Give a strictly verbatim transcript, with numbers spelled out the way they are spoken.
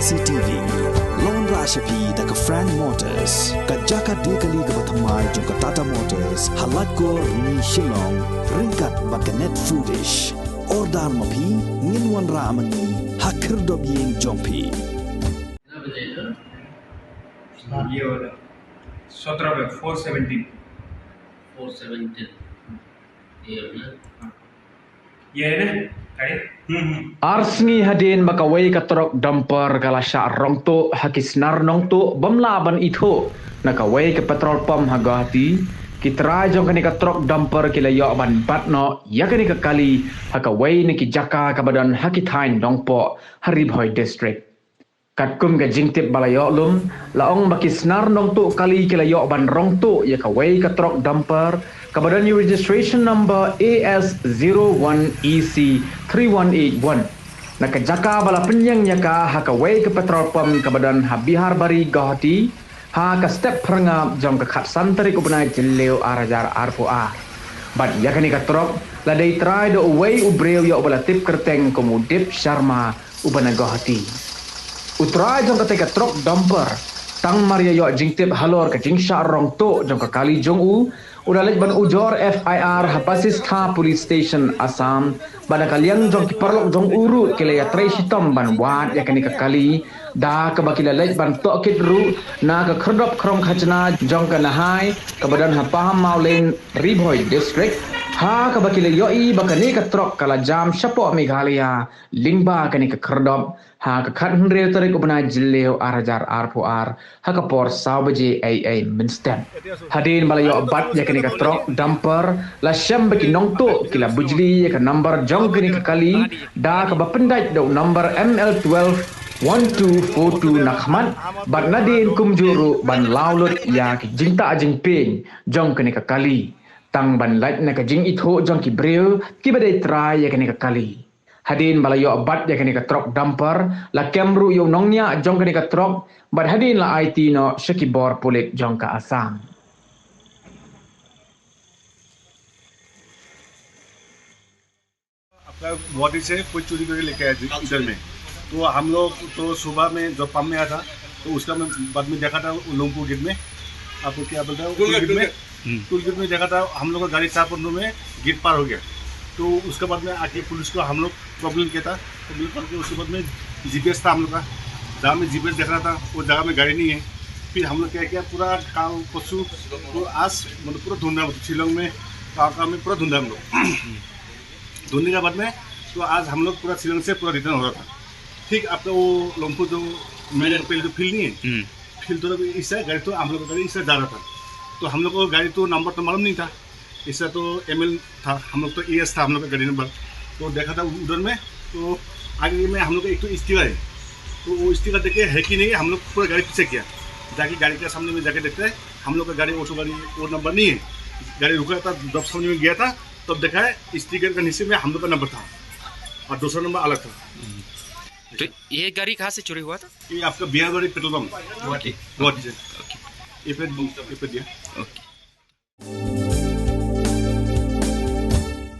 C T V. Long ra sha phi da ka Frank Motors, ka jaka die kali kaba thymmai jong ka Tata Motors, ha Laitkor, Rni, Shillong, ryngkat bad ka Net Foodish. Order ma phi, ngin wanrah ma ngi ha khyrdop ïing jong phi. ये वाला सत्रह पे, four seventeen. Four seventeen. ये अपना ये है ना, गाड़ी। हम्म, हम्म। Ar sngi hadien ba kawei ka trok dumper ka la shah rong tuh ha ki snar nongtuh bym lah ban ithuh na kawei ka petrol pump ha Guwahati, ki trai jong kane ka trok dumper ki la ïoh ban bat noh ïa kane ka kali ha kawei na ki jaka kaba don ha ki thaiñ Nongpoh ha Ri Bhoi District. Katkum ka jingtip ba la ïoh lum, la ong ba ki snar nongtuh kali ki la ïoh ban rong tuh ïa kawei ka trok dumper kaba don ïa registration number A S zero one E C three one eight one. Na ka jaka ba la pynïeng ïa ka ha kawei ka petrol pump kaba don ha Biharbari, Guwahati, ha ka step phyrngap jong ka khatsan tarik u bnai Jylliew ar hajar arphew ar. Bad ïa kane ka trok la dei trai da uwei u briew ïa uba la tip kyrteng kum u Dip Sharma, uba na Guwahati. U trai jong katei ka trok dumper, tang mar ïa ïoh jingtip halor ka jingshah rong tuh jong ka kali jong u, u la leit ban ujor F I R ha Basistha Police Station, Assam. Bad na ka liang jong ki paralok jong u ruh ki la ïatrei shitom ban wad ïa kane ka kali, da kaba ki la leit ban tohkit ruh na ka khyrdop khrong khajna jong ka Nahai kaba don ha Pahammawlein, Ri Bhoi District, ha kaba ki la ïohi ba kane ka trok ka la jam shapoh Meghalaya lyngba kane ka khyrdop ha ka khathynriew tarik u bnai Jylliew ar hajar arphew ar ha ka por saw baje eiei mynstep. Hadien ba la ïoh bat ïa kane ka trok dumper, la shem ba ki nongtuh ki la bujli ïa ka number jong kane ka kali da kaba pyndait da u number M L twelve one two four two na khmat, bad nadien kumjuh ruh ban law lut ïa ki jingtah jingpieñ jong kane ka kali, tang ban lait na ka jingithuh jong ki briew kiba dei trai ïa kane ka kali. Hadien ba la ïoh bat ïa kane ka trok dumper, la kem ruh ïa u nongñiah jong kane ka trok, bad hadien la aiti noh sha ki bor pulit jong ka Assam. आपका गुवाहाटी से कोई चोरी करके लेके आया जी, इधर में। तो हम लोग तो सुबह में जब पंप में आया था, तो उसका मैं बाद में देखा था वो लोमपुर गेट में, आपको क्या बोलता है, टोल गेट, टोल गेट में। Toll gate. Hmm. Toll gate में देखा था, हम लोग का गाड़ी चार पन्नों में गेट पार हो गया। तो उसके बाद में आके पुलिस को हम लोग कंप्लेन किया था, कंप्लेन करके उसके बाद में जीपीएस था हम लोग का, जहाँ में जीपीएस देख रहा था, वो जगह में गाड़ी नहीं है। फिर हम लोग क्या किया, पूरा काल परसों, पूरा आज, मतलब, पूरा ढूंढा, मतलब, शिलोंग में, कांका में पूरा ढूंढा हम लोग। ढूंढने के बाद में, तो आज हम लोग पूरा शिलोंग से पूरा रिटर्न हो रहा था। ठीक आपका वो लंपुर जो मेरे पहले तो फील्ड नहीं है, हम्म। फील्ड तो इस साइड गाड़ी, तो हम लोग का गाड़ी इस साइड जा रहा था, तो हम लोग को गाड़ी तो नंबर तो मालूम नहीं था, इसका तो एमएल था, हम लोग तो एएस था, हम लोग का गाड़ी नंबर। तो देखा था उधर में, तो आगे में हम लोग का एक तो स्टिकर है, तो वो स्टिकर देखे है कि नहीं, हम लोग पूरा गाड़ी पीछे किया, जाके गाड़ी के सामने में जाके देखते हैं, हम लोग का गाड़ी, ऑटो गाड़ी वो नंबर नहीं है। गाड़ी रुका था, जब सामने में गया था, तब देखा है स्टिकर का नीचे में हम लोग का नंबर था और दूसरा नंबर अलग था। तो ये गाड़ी कहाँ से चोरी हुआ था? ये आपका बिहारबारी पेट्रोल पंप, गुवाहाटी। गुवाहाटी से। ओके। ये पे, ये पे दिया। ओके।